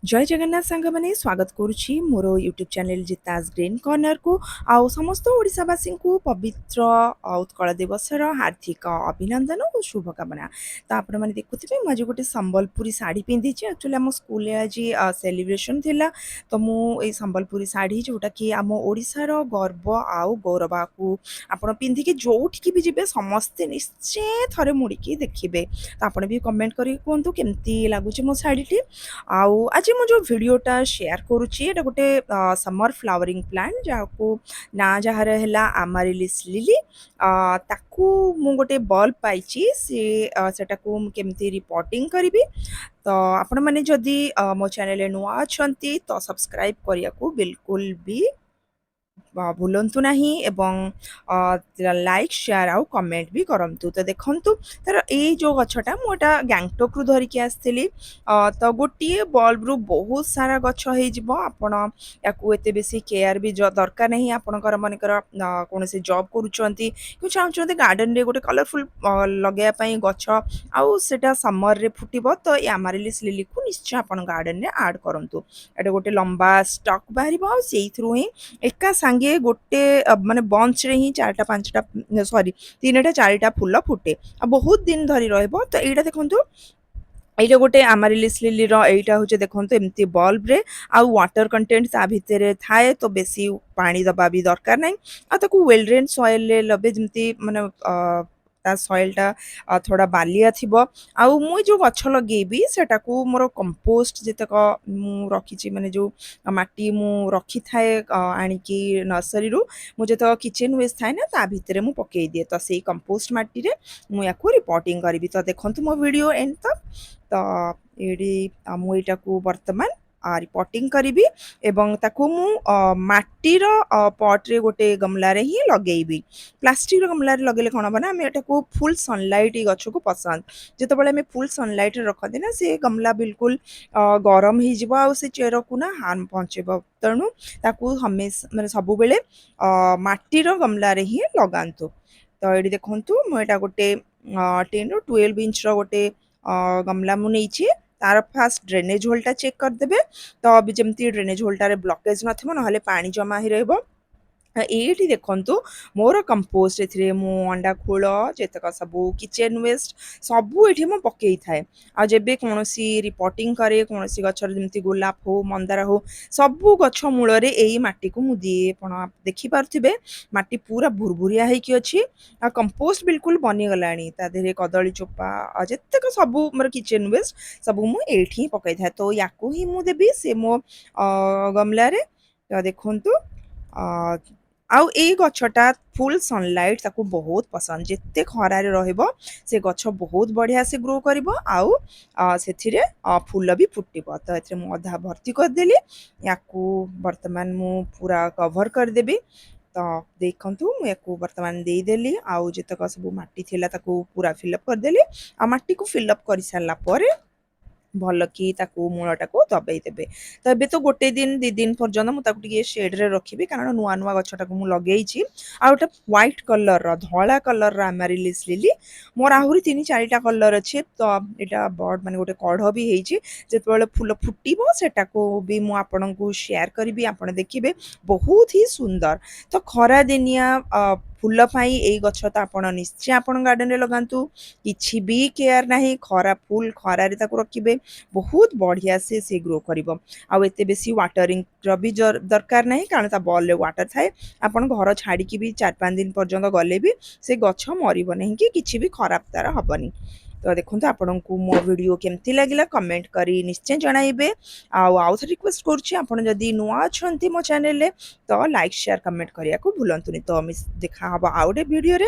ଜୟ ଜଗନ୍ନାଥ ସାଙ୍ଗମାନେ, ସ୍ୱାଗତ କରୁଛି ମୋର ୟୁଟ୍ୟୁବ୍ ଚ୍ୟାନେଲ୍ ଜିତାସ୍ ଗ୍ରୀନ୍ କର୍ଣ୍ଣରକୁ। ଆଉ ସମସ୍ତ ଓଡ଼ିଶାବାସୀଙ୍କୁ ପବିତ୍ର ଉତ୍କଳ ଦିବସର ହାର୍ଦ୍ଦିକ ଅଭିନନ୍ଦନ ଓ ଶୁଭକାମନା। ତ ଆପଣମାନେ ଦେଖୁଥିବେ, ମୁଁ ଆଜି ଗୋଟେ ସମ୍ବଲପୁରୀ ଶାଢ଼ୀ ପିନ୍ଧିଛି। ଆକ୍ଚୁଆଲି ଆମ ସ୍କୁଲରେ ଆଜି ସେଲିବ୍ରେସନ୍ ଥିଲା। ତ ମୁଁ ଏଇ ସମ୍ବଲପୁରୀ ଶାଢ଼ୀ, ଯେଉଁଟାକି ଆମ ଓଡ଼ିଶାର ଗର୍ବ ଆଉ ଗୌରବକୁ, ଆପଣ ପିନ୍ଧିକି ଯେଉଁଠିକି ବି ଯିବେ, ସମସ୍ତେ ନିଶ୍ଚୟ ଥରେ ମୁଡ଼ିକି ଦେଖିବେ। ତ ଆପଣ ବି କମେଣ୍ଟ କରିକି କୁହନ୍ତୁ କେମିତି ଲାଗୁଛି ମୋ ଶାଢ଼ୀଟି। ଆଉ ଆଜି ମୁଁ ଯେଉଁ ଭିଡ଼ିଓଟା ସେୟାର କରୁଛି, ଏଇଟା ଗୋଟେ ସମର ଫ୍ଲାୱରିଂ ପ୍ଲାଣ୍ଟ, ଯାହାକୁ ନାଁ ଯାହାର ହେଲା ଆମାରିଲିସ୍ ଲିଲି। ତାକୁ ମୁଁ ଗୋଟେ ବଲ୍ବ ପାଇଛି, ସେ ସେଟାକୁ ମୁଁ କେମିତି ରିପୋଟିଂ କରିବି। ତ ଆପଣମାନେ ଯଦି ମୋ ଚ୍ୟାନେଲରେ ନୂଆ ଅଛନ୍ତି, ତ ସବସ୍କ୍ରାଇବ୍ କରିବାକୁ ବିଲକୁଲ ବି ଭୁଲନ୍ତୁ ନାହିଁ ଏବଂ ଲାଇକ୍, ସେୟାର ଆଉ କମେଣ୍ଟ ବି କରନ୍ତୁ। ତ ଦେଖନ୍ତୁ, ତାର ଏଇ ଯେଉଁ ଗଛଟା, ମୁଁ ଏଇଟା ଗ୍ୟାଙ୍ଗଟକରୁ ଧରିକି ଆସିଥିଲି। ତ ଗୋଟିଏ ବଲ୍ବରୁ ବହୁତ ସାରା ଗଛ ହେଇଯିବ। ଆପଣ ୟାକୁ ଏତେ ବେଶୀ କେୟାର ବି ଦରକାର ନାହିଁ। ଆପଣଙ୍କର ମନେକର କୌଣସି ଜବ୍ କରୁଛନ୍ତି କି ଚାହୁଁଛନ୍ତି ଗାର୍ଡ଼େନରେ ଗୋଟେ କଲରଫୁଲ୍ ଲଗାଇବା ପାଇଁ ଗଛ ଆଉ ସେଇଟା ସମରରେ ଫୁଟିବ, ତ ଏ ଆମାରିଲିସ୍ ଲିଲିକୁ ନିଶ୍ଚୟ ଆପଣ ଗାର୍ଡ଼େନରେ ଆଡ଼୍ କରନ୍ତୁ। ଏଇଟା ଗୋଟେ ଲମ୍ବା ଷ୍ଟକ୍ ବାହାରିବ ଆଉ ସେଇଥିରୁ ହିଁ ଏକା ସାଙ୍ଗେ ଗୋଟେ ମାନେ ବଞ୍ଚରେ ହିଁ ଚାରିଟା ପାଞ୍ଚଟା, ସରି, ତିନିଟା ଚାରିଟା ଫୁଲ ଫୁଟେ ଆଉ ବହୁତ ଦିନ ଧରି ରହିବ। ତ ଏଇଟା ଦେଖନ୍ତୁ, ଏଇଟା ଗୋଟେ ଆମାରିଲିସ୍ ଲିଲିର, ଏଇଟା ହେଉଛି ଦେଖନ୍ତୁ ଏମିତି ବଲ୍ବରେ ଆଉ ୱାଟର କଣ୍ଟେଣ୍ଟ ତା ଭିତରେ ଥାଏ, ତ ବେଶୀ ପାଣି ଦେବା ବି ଦରକାର ନାହିଁ। ଆଉ ତାକୁ ୱେଲ୍ ଡ୍ରେନ୍ ସଏଲ୍ରେ ଲଗେଇ, ଯେମିତି ମାନେ ତା ସଏଲ୍ଟା ଥୋଡ଼ା ବାଲିଆ ଥିବ। ଆଉ ମୁଁ ଏ ଯେଉଁ ଗଛ ଲଗେଇବି, ସେଟାକୁ ମୋର କମ୍ପୋଷ୍ଟ ଯେତେକ ମୁଁ ରଖିଛି, ମାନେ ଯେଉଁ ମାଟି ମୁଁ ରଖିଥାଏ ଆଣିକି ନର୍ସରୀରୁ, ମୁଁ ଯେତେକ କିଚେନ୍ ୱେଷ୍ଟ ଥାଏ ନା, ତା ଭିତରେ ମୁଁ ପକେଇ ଦିଏ। ତ ସେଇ କମ୍ପୋଷ୍ଟ ମାଟିରେ ମୁଁ ୟାକୁ ରିପୋଟିଂ କରିବି। ତ ଦେଖନ୍ତୁ ମୋ ଭିଡ଼ିଓ ଏଣ୍ଡ ତକ୍। ତ ଏଇଠି ମୁଁ ଏଇଟାକୁ ବର୍ତ୍ତମାନ ରିପୋଟିଂ କରିବି ଏବଂ ତାକୁ ମୁଁ ମାଟିର ପଟ୍ରେ ଗୋଟେ ଗମଲାରେ ହିଁ ଲଗେଇବି। ପ୍ଲାଷ୍ଟିକର ଗମଲାରେ ଲଗେଇଲେ କ'ଣ ହେବ ନା, ଆମେ ଏଟାକୁ ଫୁଲ୍ ସନଲାଇଟ୍, ଏଇ ଗଛକୁ ପସନ୍ଦ, ଯେତେବେଳେ ଆମେ ଫୁଲ୍ ସନଲାଇଟ୍ରେ ରଖନ୍ତି ନା, ସେ ଗମଲା ବିଲକୁଲ ଗରମ ହେଇଯିବ ଆଉ ସେ ଚେରକୁ ନା ହାର୍ମ ପହଞ୍ଚେଇବ। ତେଣୁ ତାକୁ ହମେଶା, ମାନେ ସବୁବେଳେ ମାଟିର ଗମଲାରେ ହିଁ ଲଗାନ୍ତୁ। ତ ଏଇଠି ଦେଖନ୍ତୁ, ମୁଁ ଏଇଟା ଗୋଟେ 10ରୁ 12 ଇଞ୍ଚର ଗୋଟେ ଗମଲା ମୁଁ ନେଇଛି। ତାର ଫାଷ୍ଟ ଡ୍ରେନେଜ୍ ହୋଲ୍ଟା ଚେକ୍ କରିଦେବେ, ତ ଯେମିତି ଡ୍ରେନେଜ୍ ହୋଲ୍ଟାରେ ବ୍ଲକେଜ୍ ନଥିବ, ନହେଲେ ପାଣି ଜମା ହେଇ ରହିବ। ଏଇଠି ଦେଖନ୍ତୁ ମୋର କମ୍ପୋଷ୍ଟ, ଏଥିରେ ମୁଁ ଅଣ୍ଡା ଖୋଳ, ଯେତେକ ସବୁ କିଚେନ୍ ୱେଷ୍ଟ ସବୁ ଏଇଠି ମୁଁ ପକେଇଥାଏ। ଆଉ ଯେବେ କୌଣସି ରିପୋଟିଂ କରେ କୌଣସି ଗଛର, ଯେମିତି ଗୋଲାପ ହଉ, ମନ୍ଦାର ହଉ, ସବୁ ଗଛ ମୂଳରେ ଏଇ ମାଟିକୁ ମୁଁ ଦିଏ। ଆପଣ ଦେଖିପାରୁଥିବେ, ମାଟି ପୁରା ଭୁରଭୁରିଆ ହେଇକି ଅଛି ଆଉ କମ୍ପୋଷ୍ଟ ବିଲକୁଲ ବନିଗଲାଣି। ତା ଦେହରେ କଦଳୀ ଚୋପା ଆଉ ଯେତେକ ସବୁ ମୋର କିଚେନ୍ ୱେଷ୍ଟ ସବୁ ମୁଁ ଏଇଠି ହିଁ ପକାଇଥାଏ। ତ ୟାକୁ ହିଁ ମୁଁ ଦେବି ସେ ମୋ ଗମଲାରେ। ତ ଦେଖନ୍ତୁ, ଆଉ ଏଇ ଗଛଟା ଫୁଲ୍ ସନଲାଇଟ୍ ତାକୁ ବହୁତ ପସନ୍ଦ। ଯେତେ ଖରାରେ ରହିବ, ସେ ଗଛ ବହୁତ ବଢ଼ିଆ ସେ ଗ୍ରୋ କରିବ ଆଉ ସେଥିରେ ଫୁଲ ବି ଫୁଟିବ। ତ ଏଥିରେ ମୁଁ ଅଧା ଭର୍ତ୍ତି କରିଦେଲି। ୟାକୁ ବର୍ତ୍ତମାନ ମୁଁ ପୁରା କଭର୍ କରିଦେବି। ତ ଦେଖନ୍ତୁ, ମୁଁ ୟାକୁ ବର୍ତ୍ତମାନ ଦେଇଦେଲି ଆଉ ଯେତକ ସବୁ ମାଟି ଥିଲା ତାକୁ ପୁରା ଫିଲ୍ଅପ୍ କରିଦେଲି। ଆଉ ମାଟିକୁ ଫିଲ୍ଅପ୍ କରିସାରିଲା ପରେ ଭଲ କି ତାକୁ ମୂଳଟାକୁ ଦବେଇ ଦେବେ। ତ ଏବେ ତ ଗୋଟେ ଦିନ 2 ଦିନ ପର୍ଯ୍ୟନ୍ତ ମୁଁ ତାକୁ ଟିକେ ସେଡ଼୍ରେ ରଖିବି, କାରଣ ନୂଆ ନୂଆ ଗଛଟାକୁ ମୁଁ ଲଗେଇଛି। ଆଉ ଏଇଟା ହ୍ୱାଇଟ୍ କଲର୍ର, ଧଳା କଲର୍ର ଆମାରିଲିସ୍ ଲିଲି। ମୋର ଆହୁରି ତିନି ଚାରିଟା କଲର୍ ଅଛି। ତ ଏଇଟା ବଡ଼, ମାନେ ଗୋଟେ କଢ଼ ବି ହେଇଛି। ଯେତେବେଳେ ଫୁଲ ଫୁଟିବ, ସେଟାକୁ ବି ମୁଁ ଆପଣଙ୍କୁ ସେୟାର କରିବି, ଆପଣ ଦେଖିବେ, ବହୁତ ହି ସୁନ୍ଦର। ତ ଖରା ଦିନିଆ ଫୁଲ ପାଇଁ ଏଇ ଗଛ ତ ଆପଣ ନିଶ୍ଚୟ ଆପଣଙ୍କ ଗାର୍ଡ଼େନରେ ଲଗାନ୍ତୁ। କିଛି ବି କେୟାର ନାହିଁ। ଖରା, ଫୁଲ୍ ଖରାରେ ତାକୁ ରଖିବେ, ବହୁତ ବଢ଼ିଆ ସେ ସେ ଗ୍ରୋ କରିବ। ଆଉ ଏତେ ବେଶୀ ୱାଟରିଂର ବି ଦରକାର ନାହିଁ, କାରଣ ତା ବଲ୍ରେ ୱାଟର ଥାଏ। ଆପଣ ଘର ଛାଡ଼ିକି ବି 4-5 ଦିନ ପର୍ଯ୍ୟନ୍ତ ଗଲେ ବି ସେ ଗଛ ମରିବ ନାହିଁ କି କିଛି ବି ଖରାପ ତାର ହେବନି। ତ ଦେଖନ୍ତୁ, ଆପଣଙ୍କୁ ମୋ ଭିଡ଼ିଓ କେମିତି ଲାଗିଲା କମେଣ୍ଟ କରି ନିଶ୍ଚୟ ଜଣାଇବେ। ଆଉ ଆଉ ଥରେ ରିକ୍ୱେଷ୍ଟ କରୁଛି, ଆପଣ ଯଦି ନୂଆ ଅଛନ୍ତି ମୋ ଚ୍ୟାନେଲରେ, ତ ଲାଇକ୍, ସେୟାର, କମେଣ୍ଟ କରିବାକୁ ଭୁଲନ୍ତୁନି। ତ ଦେଖା ହେବ ଆଉ ଗୋଟେ ଭିଡ଼ିଓରେ।